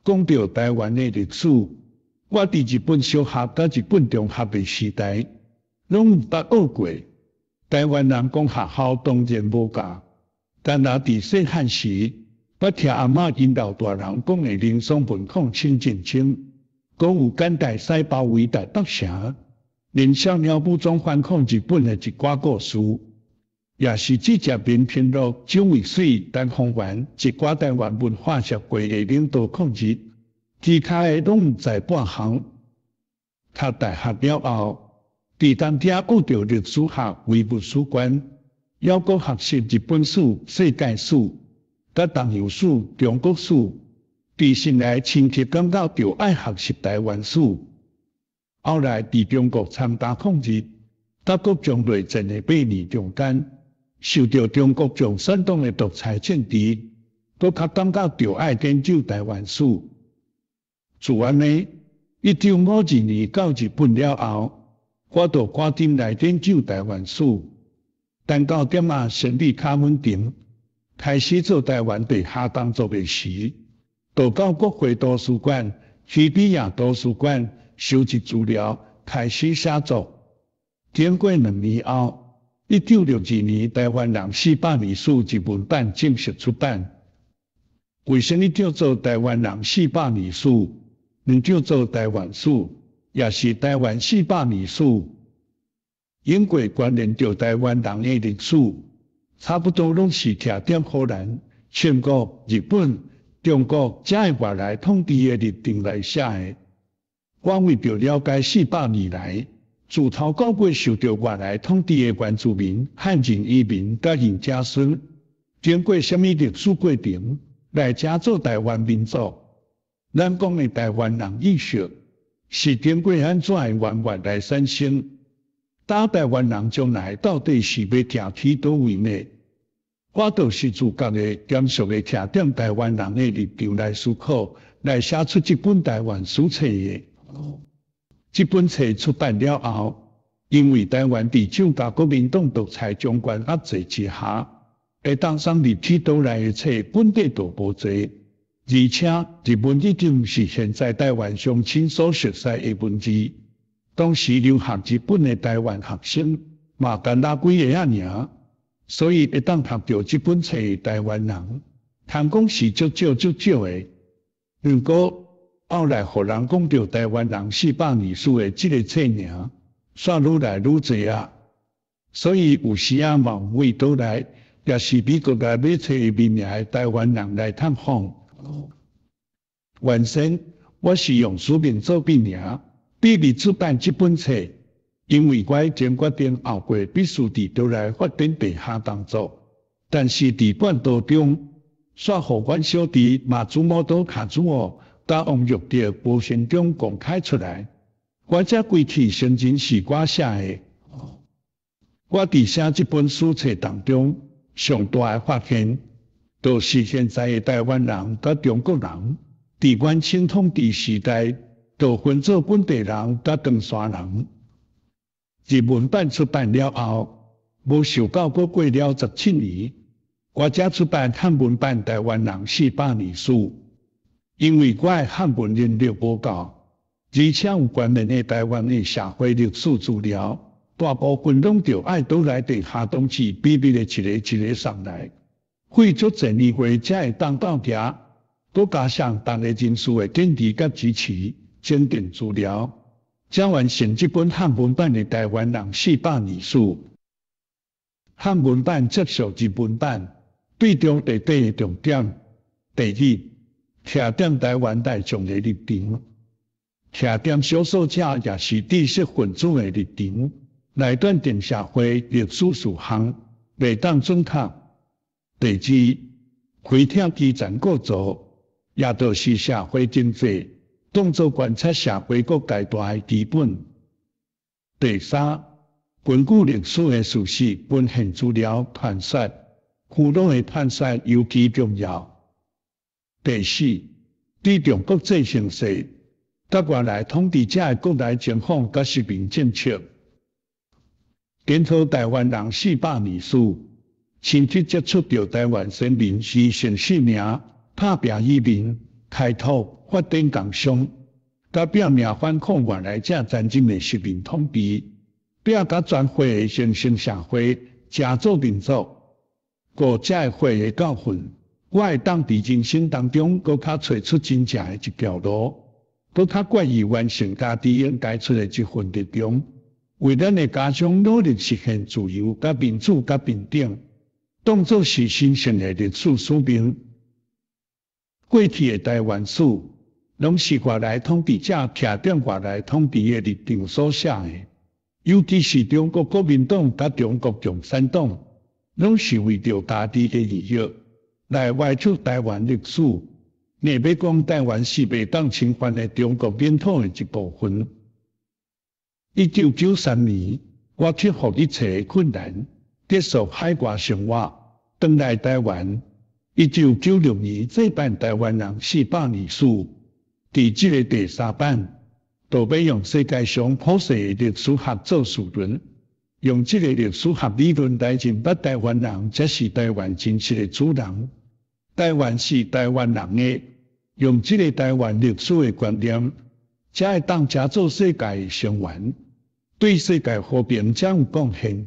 講著臺灣的歷史，我佇日本小學佮日本中學的時代，攏毋捌學過。臺灣人講學校當然無教，但若佇細漢時，捌聽阿嬤𪜶老大人講的林爽文抗清戰爭，閣有甘大使包圍臺北城，林小鳥武裝反抗日本的一寡故事，也是直接林偏祿、蔣渭水、陳鴻源一寡臺灣文化協會的領導抗日，其他的攏毋知半項。讀大學了後，佇當遮學著歷史學、唯物史觀，猶閣學習日本史、世界史、佮東洋史、中國史，佇心內深刻感覺著愛學習臺灣史。後來佇中國參加抗日，佮國共內戰的8年中間，受著中國共產黨的獨裁政治，閣較感覺著愛研究臺灣史。自按呢，1952年到日本了後，我就趕緊來研究臺灣史。等到點仔生理較穩定，開始做臺灣地下工作的時，就到國會圖書館、日比亞圖書館收集資料，開始寫作。經過2年後，1962年，臺灣人四百年史日文版正式出版。為啥物叫做臺灣人四百年史？毋叫做臺灣史，也是臺灣四百年史。因為關聯著臺灣人的歷史，差不多攏是徛佇荷蘭、清國、日本、中國遮的外來統治的立場來寫的。我為著了解四百年來，自頭到尾受著外來統治的原住民、漢人移民佮𪜶子孫，經過啥物歷史過程來成做臺灣民族。咱講的臺灣人意識，是經過按怎的淵源來產生？當臺灣人將來到底是欲行去佗位呢？我就是自覺的嚴肅的徛佇臺灣人的立場來思考，來寫出這本臺灣史冊的。這本冊出版了後，因為臺灣佇蔣佮國民黨獨裁長權壓制之下，會當送入去島內的冊本底就無濟，而且日文已經毋是現在臺灣鄉親所熟悉的文字。當時留學日本的臺灣學生嘛，干焦幾个仔爾，所以會當讀著這本冊的臺灣人，通講是足少足少的。毋過後來予人講著臺灣人四百年史的這個冊名，煞愈來愈濟啊。所以有時仔嘛有為島內，也是美國來買冊的名的臺灣人來探訪。原先我是用署名做筆名，秘密出版這本冊，因為我已經決定後過必須佇島內發展地下工作，但是佇半途中，煞予阮小弟馬祖摩多卡祖奧佮王玉德無形中公開出來，我才歸去承認是我寫的。我佇寫這本史冊當中，上大的發現，就是現在的臺灣人佮中國人，佇滿清統治時代，就分做本地人佮唐山人。日文版出版了後，無想到閣過了17年，我才出版漢文版《臺灣人四百年史》。因為我的漢文能力無夠，而且有關聯的臺灣的社會歷史資料，大部分攏著愛島內地下黨市秘密的一个一个送來，費足濟年歲才會當到遮，閣加上逐个人士的鼎力佮支持，整訂資料，才完成這本漢文版的《臺灣人四百年史》。漢文版接續日文版，對中地底的重點。第一，徛佇臺灣大眾的立場，徛佇少數者也是知識分子的立場，來斷定社會歷史事項，袂當準確。第二，開闢基層構造，也就是社會經濟，當作觀察社會各階段的基本。第三，根據歷史的事實、文獻資料、傳說、俘虜的傳說尤其重要。第四，注重國際形勢，佮外來統治者的國內情況佮殖民政策。檢討臺灣人四百年史，親切接觸著臺灣先民是陳世明打拚移民、開拓、發展共商，佮拼命反抗外來者殘忍的殖民統治，拼共全華的新生社會成做民族。五這個血的教訓，我會當佇人生當中閣較揣出真正的一條路，閣較決意完成家己應該出的這份力量，為咱的家鄉努力實現自由、佮民主、佮平等，當作是神聖的歷史使命。過去的台灣史，攏是外來統治者徛佇外來統治的立場所寫的，尤其是中國國民黨佮中國共產黨，攏是為著家己的利益來歪曲台灣歷史，硬欲講台灣是袂當侵犯的中國領土的一部分。1993年，我克服一切困難，結束海外生活，轉來台灣。1996年這版台灣人400年史，佇這个第三版，就欲用世界上普世的歷史學做序論，用這個歷史學理論來認捌台灣人，才是台灣真實的主人。台灣是台灣人的，用這个台灣歷史的觀念，才會當成做世界的成員，對世界和平才有貢獻。